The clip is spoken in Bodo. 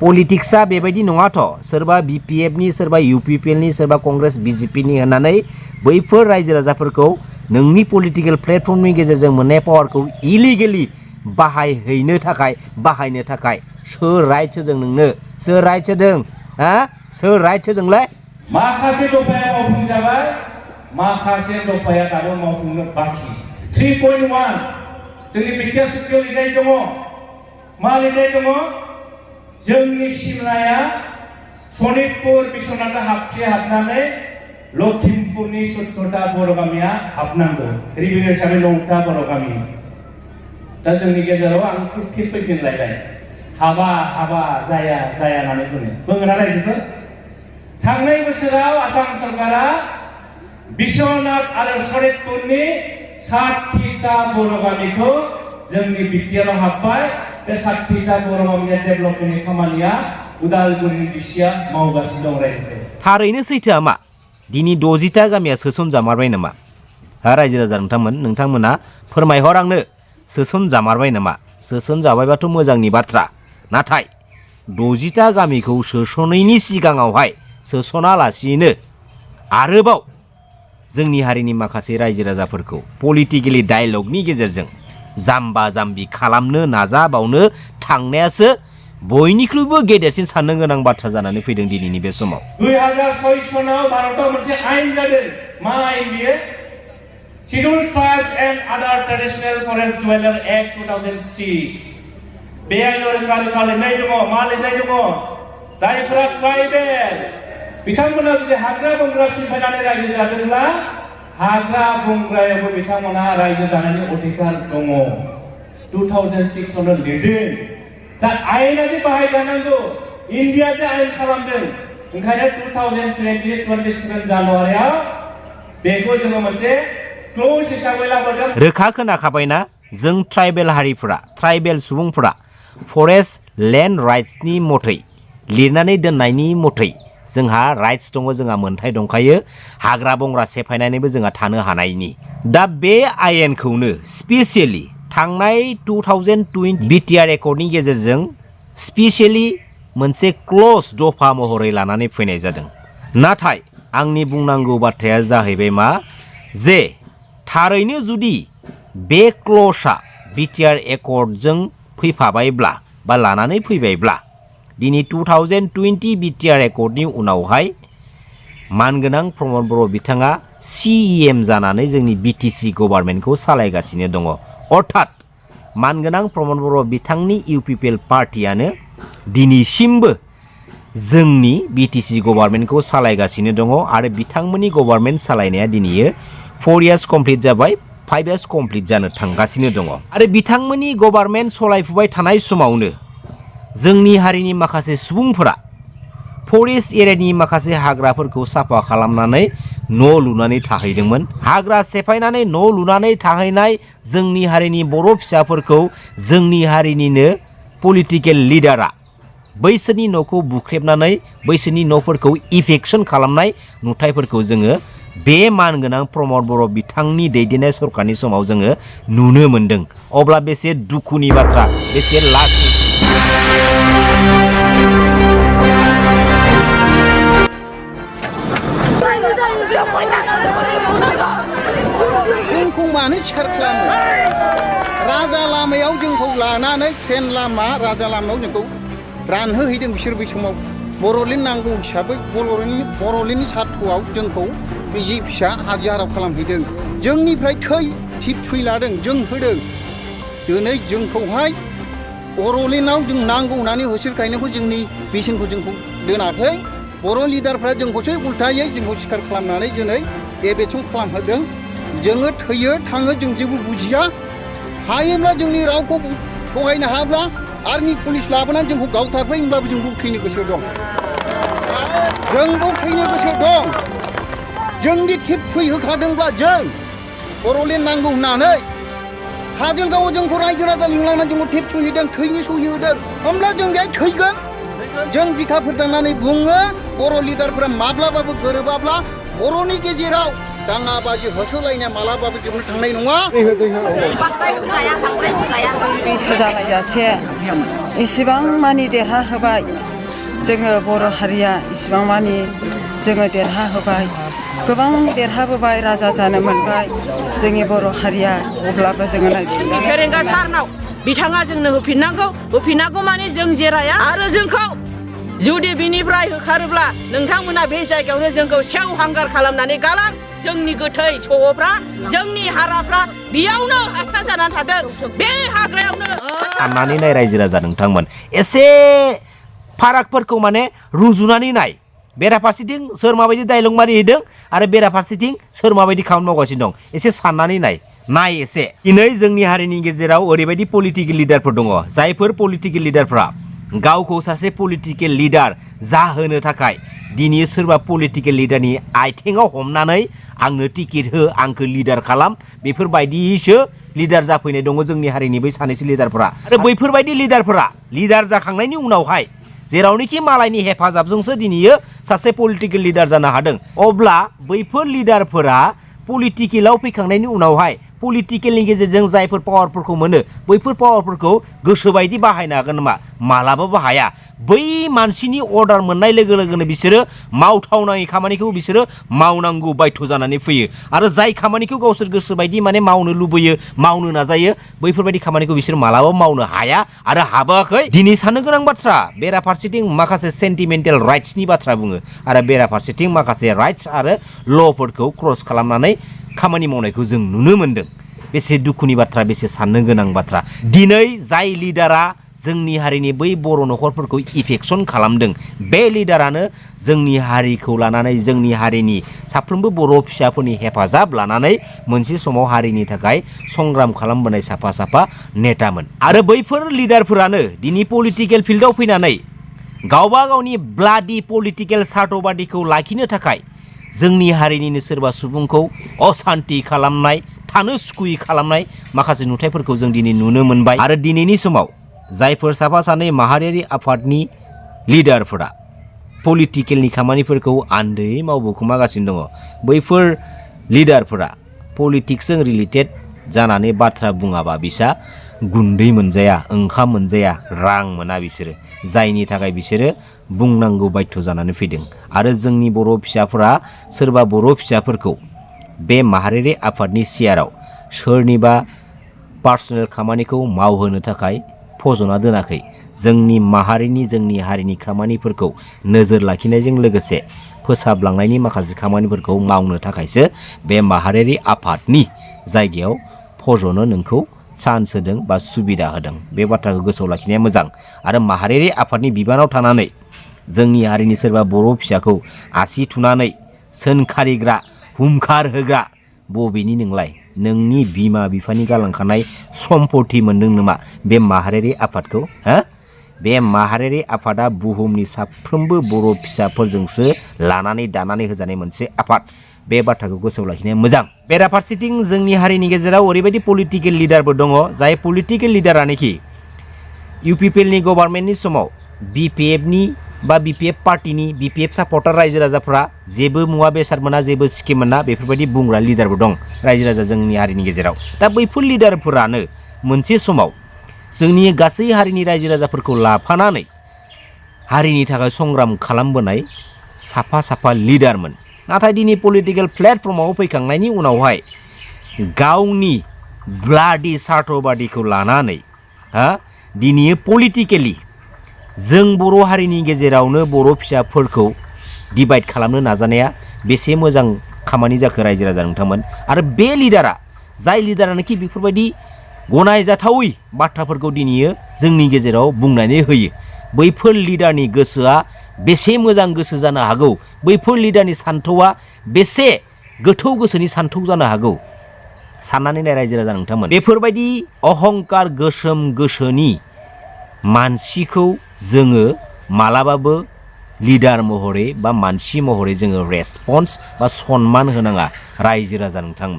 पलिटिक्सआ बेबायदि नङाथ' सोरबा बिपिएफनि सोरबा इउपिपिएलनि सोरबा कंग्रेस बिजेपिनि होननानै बैफोर रायजो राजाफोरखौ नोंनि पलिटिकल प्लेटफर्मनि गेजेरजों मोननाय पावारखौ इलिगेलि बाहायनो थाखाय सोर राइट होदों नोंनो सोर राइट होदों सोर राइट होदोंलाय माखासे दफाया मावफुंजाबाय माखासे दफाया दाबो मावफुंनो बाखि 3.1 जोंनि बिटिआर सुक्तियाव लिरनाय दङ मा लिरनाय दङ जोंनि सिमनाया सनितपुर बिश्वनाथ हाबनानै लखिमपुरनि 17टा बर' गामिया हाबनांगौ रिभिनिउ हिसाबै 9टा बर' गामि दा जोंनि गेजेराव आं फिन फैफिनलायबाय हाबा जाया होननानै बुङो रायजोफोर थांनाय बोसोराव आसाम सरकारा बिश्वनाथ आरो सनितपुरनि 60टा बर' गामिखौ जोंनि बिटिआराव हाबबाय बे 60टा बर' गामिनि डेभेलपमेन्टनि खामानिया उदालगुरिनि डिसिआ मावगासिनो दं रायजोफोर थारैनो सैथोआ मा दिनै 60टा गामिया सोसनजामारबाय नामा रायजो राजा नोंथांमोना फोरमायहर आंनो सोसनजामारबाय नामा सोसनजाबायबाथ' मोजांनि बाथ्रा नाथाय 60टा गामिखौ सोसनैनि सिगाङावहाय सोसनालासिनो आरोबाव जोंनि हारिनि माखासे रायजो राजाफोरखौ पलिटिकेलि डायलगनि गेजेरजों जाम्बा जाम्बि खालामनो नाजाबावनो थांनायासो बयनिख्रुइबो गेदेरसिन साननो गोनां बाथ्रा जानानै फैदों दिनैनि बे समाव 2006 सनाव भारताव मोनसे आयेन जादों मा आयेन बियो Scheduled Tribes and Other Traditional Forest Dweller Act 2006 बे आयेनाव रोखा लिरनाय दङ मा लिरनाय दङ जायफोरा ट्राइबेल बिथांमोना जुदि हाग्रा बंग्रा सिफायनानै रायजो जादोंब्ला हाग्रा बंग्रायावबो बिथांमोना रायजो जानायनि अधिकार दङ 2006 आवनो लिरदों दा आयेना जे बाहायजानांगौ इन्डिया जे आयेन खालामदों ओंखायनो 2027 जानुवारियाव बेखौ जोङो मोनसे क्ल'ज हिसाबै लाबोदों रोखा खोनाखाबायना जों ट्राइबेल हारिफोरा ट्राइबेल सुबुंफोरा फरेस्ट लेन्ड राइट्सनि मथै लिरनानै दोननायनि मथै जोंहा राइट्स दङ जोंहा मोनथाय दंखायो हाग्रा बंग्रा सेफायनानैबो जोंहा थानो हानायनि दा बे आयेनखौनो स्पेसियेलि थांनाय 2020 बिटिआर एकर्डनि गेजेरजों स्पेसियेलि मोनसे क्ल'ज दफा महरै लानानै फैनाय जादों नाथाय आंनि बुंनांगौ बाथ्राया जाहैबाय मा जे थारैनो जुदि बे क्ल'जआ बिटिआर एकर्डजों फैफाबायब्ला बा लानानै फैबायब्ला दिनै 2020 बिटिआर एकर्डनि उनावहाय मानगोनां प्रमद बर' बिथाङा सिएम जानानै जोंनि बिटिसि गभर्नमेन्टखौ सालायगासिनो दङ अर्थात मानगोनां प्रमद बर' बिथांनि इउपिपिएल पार्टियानो दिनैसिमबो जोंनि बिटिसि गभर्नमेन्टखौ सालायगासिनो दङ आरो बिथांमोननि गभर्नमेन्ट सालायनाया दिनैयो 4 इयार्स कमप्लिट जाबाय 5 इयार्स कमप्लिट जानो थांगासिनो दङ आरो बिथांमोननि गभर्नमेन्ट सलायफुबाय थानाय समावनो जोंनि हारिनि माखासे सुबुंफोरा फरेस्ट एरियानि माखासे हाग्राफोरखौ साफा खालामनानै न' लुनानै थाहैदोंमोन हाग्रा सेफायनानै न' लुनानै थाहैनाय जोंनि हारिनि बर' फिसाफोरखौ जोंनि हारिनिनो पलिटिकेल लिडारा बैसोरनि न'खौ बुख्रेबनानै बैसोरनि न'फोरखौ इभेक्सन खालामनाय नुथायफोरखौ जोङो बे मानगोनां प्रमद बर' बिथांनि दैदेननाय सरकारनि समाव जोङो नुनो मोनदों अब्ला बेसे दुखुनि बाथ्रा बेसे लाजनि जोंखौ मानो सिखार खालामो राजा लामायाव जोंखौ लानानै ट्रेन लामा राजा लामायाव जोंखौ रानहोहैदों बिसोर बै समाव बर'लेण्ड नांगौ हिसाबै बर'लेण्डनि सार्थआव जोंखौ बिजि फिसा हाजिराव खालामहैदों जोंनिफ्राय थिप थुइ लादों जों होदों दिनै जोंखौहाय बर'लेण्डआव जों नांगौ होननानै होसोखायनायखौ जोंनि बेसेनखौ जोंखौ दोनाखै बर' लिडारफ्रा जोंखौसो उल्थायै जोंखौ सिखार खालामनानै दिनै एबेसन खालामहोदों जोङो थैयो थाङो जों जेबो बुजिया हायोब्ला जोंनि रावखौ सहायनो हाब्ला आर्मि पुलिस लाबोनानै जोंखौ गावथारबाय होनब्लाबो जोंखौ थैनो गोसो दं जोंखौ थैनो गोसो दं जोंनि थिप थुइ होखादोंब्ला जों बर'लेण्ड नांगौ होननानै काजलगावआव जोंखौ रायजो राजा लिंलांनानै जोंखौ थिप थुइ होदों थैनि सहि होदों होमब्ला जों बेहाय थैगोन जों बिखा फोरदांनानै बुङो बर' लिडारफोरा माब्लाबाबो गोरोबाब्ला बर'नि गेजेराव दाङाबाजि होसोलायनाया मालाबाबो जोबनो थांनाय नङा सोजालायजासे इसिबां मानि देरहा होबाय जोङो बर' हारिया इसिबां मानि जोङो देरहा होबाय गोबां देरहाबोबाय राजा जानो मोनबाय जोंनि बर' हारिया अब्लाबो जोङो नायफिननानै फेरेंगा सारनाव बिथाङा जोंनो होफिननांगौ माने जों जेराया आरो जोंखौ जुदि बिनिफ्राय होखारोब्ला नोंथांमोना बे जायगायावनो जोंखौ सेव हांगार खालामनानै गालां जोंनि गोथै सह'फ्रा जोंनि हाराफ्रा बेयावनो हासार जानानै थादों बे हाग्रायावनो साननानै नाय रायजो राजा नोंथांमोन एसे फारागफोरखौ माने रुजुनानै नाय बेराफारसेथिं सोर माबायदि डायलग मारिहैदों आरो बेराफारसेथिं सोर माबायदि खामानि मावगासिनो दं एसे साननानै नाय एसे दिनै जोंनि हारिनि गेजेराव ओरैबायदि पलिटिकेल लिडारफोर दङ जायफोर पलिटिकेल लिडारफ्रा गावखौ सासे पलिटिकेल लिडार जाहोनो थाखाय दिनै सोरबा पलिटिकेल लिडारनि आथिङाव हमनानै आंनो टिकेट हो आंखौ लिडार खालाम बेफोरबायदिसो लिडार जाफैनाय दङ जोंनि हारिनि बै सानैसो लिडारफोरा आरो बैफोरबायदि लिडारफोरा लिडार जाखांनायनि उनावहाय जेरावनोखि मालायनि हेफाजाबजोंसो दिनैयो सासे पलिटिकेल लिडार जानो हादों अब्ला बैफोर लिडारफोरा पलिटिकेलाव फैखांनायनि उनावहाय पलिटिकेलनि गेजेरजों जायफोर पावारफोरखौ मोनो बैफोर पावारफोरखौ गोसोबायदि बाहायनो हागोन नामा मालाबाबो हाया बै मानसिनि अर्डार मोननाय लोगो लोगोनो बिसोरो मावथावनाय खामानिखौ बिसोरो मावनांगौ बाध्य जानानै फैयो आरो जाय खामानिखौ गावसोर गोसोबायदि माने मावनो लुबैयो मावनो नाजायो बैफोरबायदि खामानिखौ बिसोर मालाबाबो मावनो हाया आरो हाबाखै दिनै साननो गोनां बाथ्रा बेराफारसेथिं माखासे सेन्टिमेन्टेल राइट्सनि बाथ्रा बुङो आरो बेराफारसेथिं माखासे राइट्स आरो ल'फोरखौ क्रस खालामनानै खामानि मावनायखौ जों नुनो मोनदों बेसे दुखुनि बाथ्रा बेसे साननो गोनां बाथ्रा दिनै जाय लिडारा जोंनि हारिनि बै बर' न'खरफोरखौ इफेक्सन खालामदों बे लिडारानो जोंनि हारिखौ लानानै जोंनि हारिनि साफ्रोमबो बर' फिसाफोरनि हेफाजाब लानानै मोनसे समाव हारिनि थाखाय संग्राम खालामबोनाय साफा नेतामोन आरो बैफोर लिडारफोरानो दिनै पलिटिकेल फिल्डआव फैनानै गावबा गावनि ब्लाडि पलिटिकेल सार्थबादिखौ लाखिनो थाखाय जोंनि हारिनिनो सोरबा सुबुंखौ असान्ति खालामनाय थानो सुखुयै खालामनाय माखासे नुथायफोरखौ जों दिनै नुनो मोनबाय आरो दिनैनि समाव जायफोर साफा सानै माहारियारि आफादनि लिडारफोरा पलिटिकेलनि खामानिफोरखौ आन्दैयै मावबोखुमागासिनो दङ बैफोर लिडारफोरा पलिटिक्सजों रिलेटेड जानानै बाथ्रा बुङाबा बिसा गुन्दै मोनजाया ओंखाम मोनजाया रां मोना बिसोरो जायनि थाखाय बिसोरो बुंनांगौ बाध्य जानानै फैदों आरो जोंनि बर' फिसाफोरा सोरबा बर' फिसाफोरखौ बे माहारियारि आफादनि सियाराव सोरनिबा पार्सनेल खामानिखौ मावहोनो थाखाय फजना दोनाखै जोंनि माहारिनि जोंनि हारिनि खामानिफोरखौ नोजोर लाखिनायजों लोगोसे फोसाबलांनायनि माखासे खामानिफोरखौ मावनो थाखायसो बे माहारियारि आफादनि जायगायाव फजनो नोंखौ चान्स होदों बा सुबिदा होदों बे बाथ्राखौ गोसोआव लाखिनाया मोजां आरो माहारियारि आफादनि बिबानाव थानानै जोंनि हारिनि सोरबा बर' फिसाखौ आसि थुनानै सोनखारिग्रा हुमखार होग्रा बबेनि नोंलाय नोंनि बिमा बिफानि गालांखानाय सम्पति मोनदों नामा बे माहारियारि आफादखौ बे माहारियारि आफादा बुहुमनि साफ्रोमबो बर' फिसाफोरजोंसो लानानै दानानै होजानाय मोनसे आफाद बे बाथ्राखौ गोसोआव लाखिनाया मोजां बेराफारसेथिं जोंनि हारिनि गेजेराव ओरैबायदि पलिटिकेल लिडारबो दङ जाय पलिटिकेल लिडारानोखि इउपिपिएलनि गभर्नमेन्टनि समाव बिपिएफनि बा बिपिएफ पार्टिनि बिपिएफ सापर्टार रायजो राजाफ्रा जेबो मुवा बेसाद मोना जेबो स्किम मोना बेफोरबायदि बुंग्रा लिडारबो दं रायजो राजा जोंनि हारिनि गेजेराव दा बैफोर लिडारफोरानो मोनसे समाव जोंनि गासै हारिनि रायजो राजाफोरखौ लाफानानै हारिनि थाखाय संग्राम खालामबोनाय साफा लिडारमोन नाथाय दिनै पलिटिकेल प्लेटफर्माव फैखांनायनि उनावहाय गावनि ब्लाडि सार्थबादिखौ लानानै दिनै पलिटिकेलि जों बर' हारिनि गेजेरावनो बर' फिसाफोरखौ डिभाइड खालामनो नाजानाया बेसे मोजां खामानि जाखो रायजो राजा नोंथांमोन आरो बे लिडारा जाय लिडारानोखि बेफोरबायदि गनायजाथावै बाथ्राफोरखौ दिनैयो जोंनि गेजेराव बुंनानै होयो बैफोर लिडारनि गोसोआ बेसे मोजां गोसो जानो हागौ बैफोर लिडारनि सान्थौआ बेसे गोथौ गोसोनि सान्थौ जानो हागौ साननानै नाय रायजो राजा नोंथांमोन बेफोरबायदि अहंकार गोसोम गोसोनि मानसिखौ जोङो मालाबाबो लिडार महरै बा मानसि महरै जोङो रेसपन्स बा सन्मान होनाङा रायजो राजा नोंथांमोन।